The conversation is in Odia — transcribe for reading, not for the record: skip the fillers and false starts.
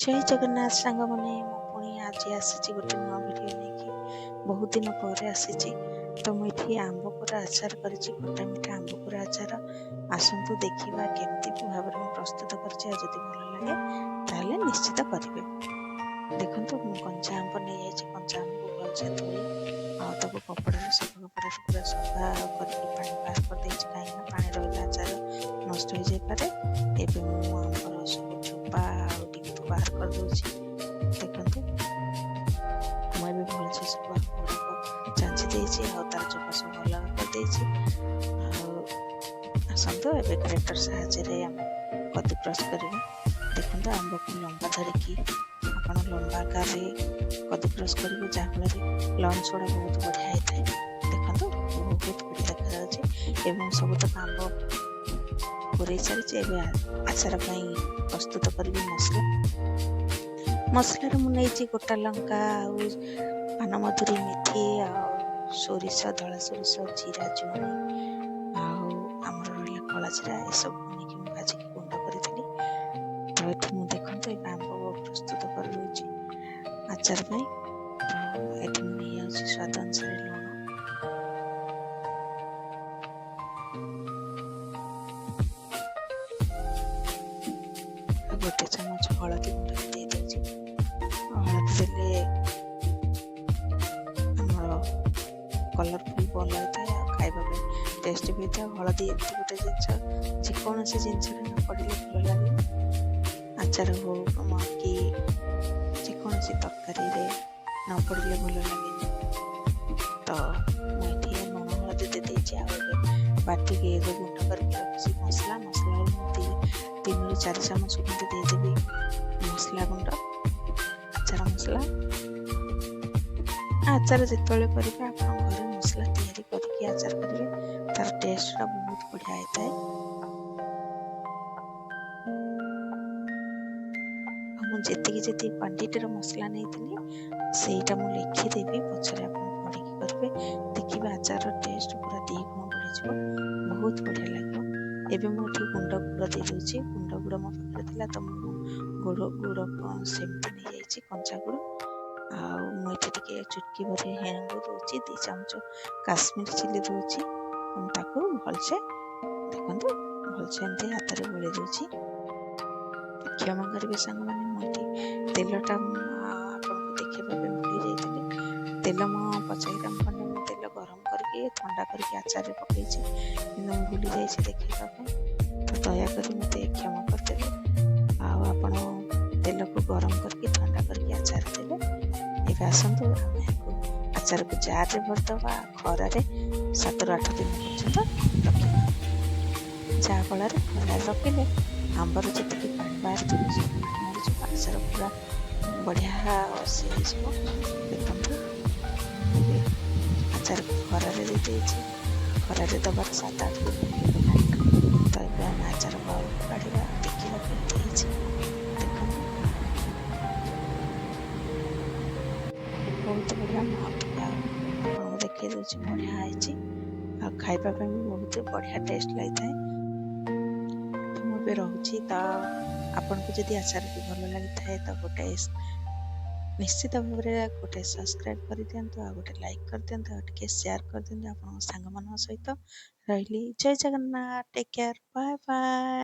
ଜୟ ଜଗନ୍ନାଥ ସାଙ୍ଗମାନେ, ମୁଁ ପୁଣି ଆଜି ଆସିଛି ଗୋଟେ ନୂଆ ଭିଡ଼ିଓ ନେଇକି। ବହୁତ ଦିନ ପରେ ଆସିଛି। ତ ମୁଁ ଏଠି ଆମ୍ବ କୋରା ଆଚାର କରିଛି, ଖଟା ମିଠା ଆମ୍ବ କୋରା ଆଚାର। ଆସନ୍ତୁ ଦେଖିବା କେମିତି ଭାବରେ ମୁଁ ପ୍ରସ୍ତୁତ କରିଛି, ଆଉ ଯଦି ଭଲ ଲାଗେ ତାହେଲେ ନିଶ୍ଚିତ କରିବେ। ଦେଖନ୍ତୁ, ମୁଁ କଞ୍ଚା ଆମ୍ବ ନେଇଯାଇଛି। କଞ୍ଚା ଆମ୍ବକୁ ଭଲସେ ଧୋଇ ଆଉ ତାକୁ କପଡ଼ାରେ, ସଫା କପଡ଼ାରେ ପୁରା ସଫା କରିକି ପାଣି ବାହାର କରିଦେଇଛି, କାହିଁକିନା ପାଣି ରହିଲେ ଆଚାର ନଷ୍ଟ ହେଇଯାଇପାରେ। ଏବେ ମୁଁ ଆମ୍ବର ସବୁ ଚୋପା ଆଉ ଡିମ୍ପ ବାହାର କରିଦେଉଛି। ଦେଖନ୍ତୁ, ମୁଁ ଏବେ ଭଲସେ ସବୁ ଆମ୍ବ ଗୁଡ଼ାକ ଚାଞ୍ଚି ଦେଇଛି ଆଉ ତାର ଚୋପା ସବୁ ଅଲଗା କରିଦେଇଛି। ଆଉ ଆସନ୍ତୁ, ଏବେ ଗ୍ରେଟର ସାହାଯ୍ୟରେ ଆମେ କଦୁକ୍ରସ୍ କରିବା। ଦେଖନ୍ତୁ, ଆମ୍ବକୁ ଲମ୍ବା ଧରିକି ଆପଣ ଲମ୍ବା ଆକାରରେ କଦୁକ୍ରସ୍ କରିବେ, ଯାହାଫଳରେ ଲମ୍ସ ଗୁଡ଼ା ବହୁତ ବଢ଼ିଆ ହେଇଥାଏ। ଦେଖନ୍ତୁ, ବହୁତ ବଢ଼ିଆ ଦେଖାଯାଉଛି ଏବଂ ସବୁତକ ଆମ୍ବ କୋରେଇ ସାରିଛି। ଏବେ ଆଚାର ପାଇଁ ପ୍ରସ୍ତୁତ କରିବି ମସଲା। ମସଲାରେ ମୁଁ ନେଇଛି ଗୋଟା ଲଙ୍କା ଆଉ ପାନମଧୁରୀ, ମେଥି ଆଉ ସୋରିଷ, ଧଳା ସୋରିଷ, ଜିରା, ଜୁଆଣି ଆଉ ଆମର ରହିଲା କଳା ଜିରା। ଏସବୁ ନେଇକି ମୁଁ ଭାଜିକି ଗୁଣ୍ଡ କରିଥିଲି। ତ ଏଠି ମୁଁ ଦେଖନ୍ତୁ, ଏବେ ଆମ୍ବ ପ୍ରସ୍ତୁତ କରିଦେଉଛି ଆଚାର ପାଇଁ। ତ ଏଠି ମୁଁ ନେଇଯାଉଛି ସ୍ୱାଦ ଅନୁସାରେ ଲୁଣ ଆଉ ଗୋଟେ ଚାମଚ ହଳଦୀ ଗୁଣ୍ଡ ବି ଦେଇଦେଉଛି। ହଳଦୀ ଦେଲେ ଆମର କଲରଫୁଲ୍ ଭଲ ହେଇଥାଏ ଆଉ ଖାଇବା ପାଇଁ ଟେଷ୍ଟ ବି ହେଇଥାଏ। ହଳଦୀ ଏମିତି ଗୋଟେ ଜିନିଷ, ଯେକୌଣସି ଜିନିଷରେ ନ ପଡ଼ିଲେ ଭଲ ଲାଗେନି। ଆଚାର ହଉ କି ଯେକୌଣସି ତରକାରୀରେ ନ ପଡ଼ିଲେ ଭଲ ଲାଗେନି। ତ ମୁଁ ଏଠି ଲୁଣ ହଳଦୀ ଦେଇଦେଇଛି। ଆଉ ଏବେ ବାଟିକି ଯେଉଁ ଗୁଣ୍ଡ କରିକି ରଖିଛି ମସଲା, ମସଲା ମୁଁ 3ରୁ 4 ଚାମଚ ଖଣ୍ଡେ ଦେଇଦେବି ମସଲା ଗୁଣ୍ଡ, ଆଚାର ମସଲା। ଆଚାର ଯେତେବେଳେ କରିବେ, ଆପଣ ଘରେ ମସଲା ତିଆରି କରିକି ଆଚାର କରିବେ, ତାର ଟେଷ୍ଟଟା ବହୁତ ବଢ଼ିଆ ହେଇଥାଏ। ଆଉ ମୁଁ ଯେତିକି ଯେତିକି କ୍ୱାଣ୍ଟିଟିର ମସଲା ନେଇଥିଲି, ସେଇଟା ମୁଁ ଲେଖିଦେବି ପଛରେ, ଆପଣ ପଢ଼ିକି କରିବେ। ଦେଖିବେ, ଆଚାରର ଟେଷ୍ଟ ପୁରା 2 ଗୁଣ ବଢ଼ିଯିବ, ବହୁତ ବଢ଼ିଆ ଲାଗିବ। ଏବେ ମୁଁ ଏଠି ଗୁଣ୍ଡ ଗୁଡ଼ ଦେଇଦେଉଛି। ଗୁଣ୍ଡ ଗୁଡ଼ ମୋ ପାଖରେ ଥିଲା, ତ ମୁଁ ଗୁଡ଼ ସେମିତି ନେଇଯାଇଛି, କଞ୍ଚା ଗୁଡ଼। ଆଉ ମୁଁ ଏଠି ଟିକେ ଚୁଟକି ଭରି ହେଙ୍ଗୁ ଦେଉଛି, 2 ଚାମଚ କାଶ୍ମୀର ଚିଲି ଦେଉଛି। ମୁଁ ତାକୁ ଭଲସେ, ଦେଖନ୍ତୁ, ଭଲସେ ଏମିତି ହାତରେ ଗୋଳେଇ ଦେଉଛି। କ୍ଷମା କରିବେ ସାଙ୍ଗମାନେ, ମୁଁ ଏଠି ତେଲଟା ଆପଣଙ୍କୁ ଦେଖେଇବା ପାଇଁ ଭୁଲି ଯାଇଥିଲି। ତେଲ ମୁଁ 50 ଗ୍ରାମ ଖଣ୍ଡେ ମୁଁ ତେଲ ଗରମ କରିକି ଥଣ୍ଡା କରିକି ଆଚାରରେ ପକାଇଛି, କିନ୍ତୁ ମୁଁ ଭୁଲି ଯାଇଛି ଦେଖେଇବା ପାଇଁ। ତ ଦୟାକରି ମୋତେ କ୍ଷମା କରିଦେବେ। ଆଉ ଆପଣ ତେଲକୁ ଗରମ କରିକି ଥଣ୍ଡା କରିକି ଆଚାର ଦେବେ। ଏବେ ଆସନ୍ତୁ, ଆମେ ଏହାକୁ ଆଚାରକୁ ଜାରରେ ଭରିଦେବା, ଖରାରେ 7ରୁ 8 ଦିନ ପର୍ଯ୍ୟନ୍ତ ରଖିବା, ଯାହାଫଳରେ ଖରାରେ ରଖିଲେ ଆମ୍ବର ଯେତିକି ପାଣି ବାହାରିଥିବ ସବୁ ପାଣି ମରିଯିବ, ଆଚାର ପୁରା ବଢ଼ିଆ ସେ ହେଇଯିବ। ଦେଖନ୍ତୁ, ଏବେ ଆଚାରକୁ ଖରାରେ ଦେଇଦେଇଛି। ଖରାରେ ଦେବାର 7-8 ଦିନ ହେଇଗଲାଣି। ତ ଏବେ ଆମେ ଆଚାର ବାଉଲକୁ କାଢ଼ିବା, ଦେଖିବା କେମିତି ହେଇଛି। ଦେଖନ୍ତୁ, ବହୁତ ବଢ଼ିଆ। ମୁଁ ଆଉ ଟିକେ ଆଉ ଆପଣଙ୍କୁ ଦେଖେଇ ଦେଉଛି। ବଢ଼ିଆ ହେଇଛି ଆଉ ଖାଇବା ପାଇଁ ବି ବହୁତ ବଢ଼ିଆ ଟେଷ୍ଟ ଲାଗିଥାଏ। ତ ମୁଁ ଏବେ ରହୁଛି। ତ ଆପଣଙ୍କୁ ଯଦି ଆଚାରଟି ଭଲ ଲାଗିଥାଏ, ତ ଗୋଟେ ନିଶ୍ଚିତ ଭାବରେ ଗୋଟେ ସବସ୍କ୍ରାଇବ୍ କରିଦିଅନ୍ତୁ ଆଉ ଗୋଟେ ଲାଇକ୍ କରିଦିଅନ୍ତୁ ଆଉ ଟିକେ ସେୟାର କରିଦିଅନ୍ତୁ ଆପଣଙ୍କ ସାଙ୍ଗମାନଙ୍କ ସହିତ। ରହିଲି, ଜୟ Jagannath, take care, bye bye.